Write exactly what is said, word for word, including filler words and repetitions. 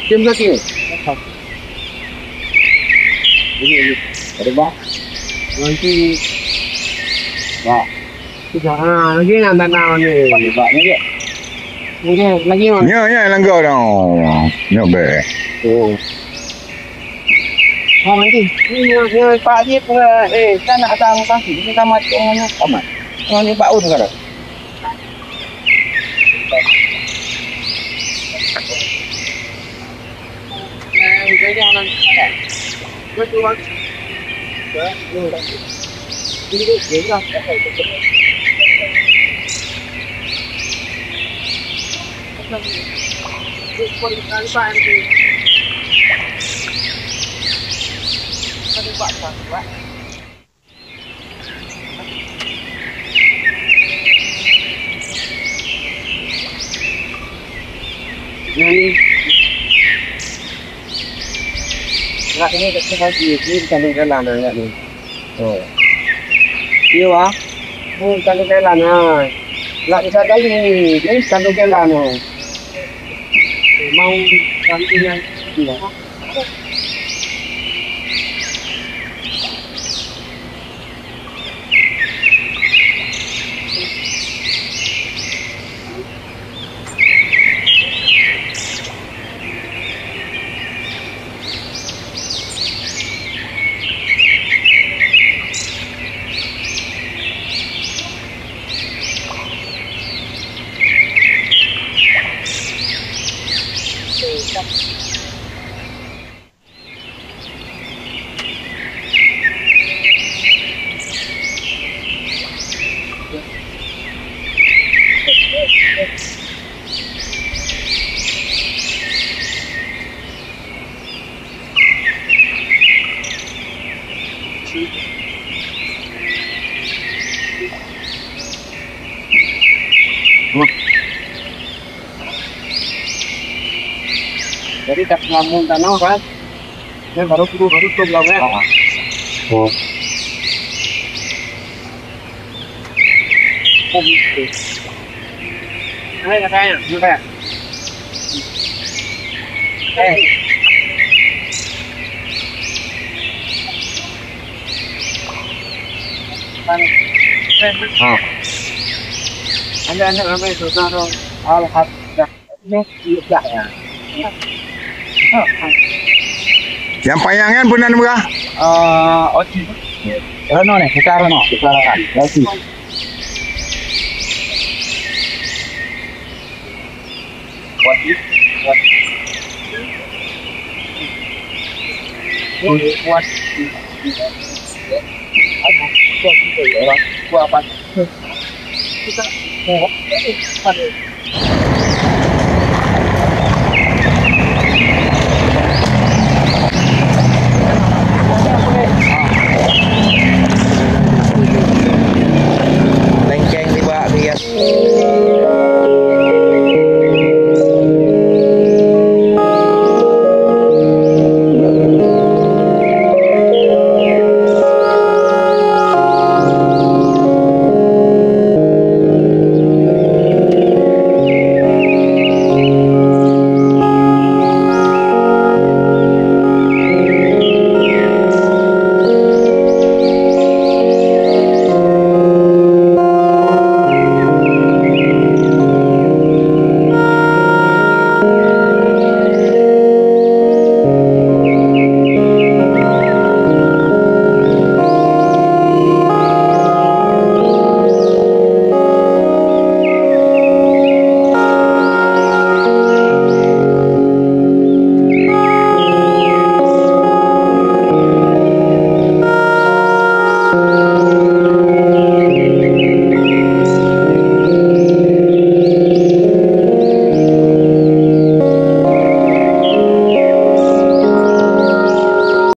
Tim sakit. Ini, ini. Ada bah. Nanti. Bah. Tiga. Ha, lagi nak tanam ni. Bah, ni je. Okey, lagi mana? Nya, nya langgar dah. Nya beh. Oh. Ha, nanti. Ni, ni, ni, Pak Jip, eh, kan nak datang kasih. Ni tamat, oh, ni tamat. Oh, ni Pak Un kan. Jadi, nak ini kat sini, ini bukan jalan dah, nak ni. Oh. Iya, wah. Oh, bukan jalan, ha. Nak bisa kali ni. Ini bukan jalan, ha. Mau kami tinggal. Iya. Jadi, tak ngambung tanoh, kan? Nyan baru turun, baru turun lah, kan? Oh. Hai, katanya, buka. Eh. Ha. Anak-anak ramai susah dong. Alhamdulillah. Nyang panyang nyan peue nan meugah? Ah, oci. Rano neh, kita rano. Kita rano. Oci. Oci. Oci. Oci. Oci. Oci.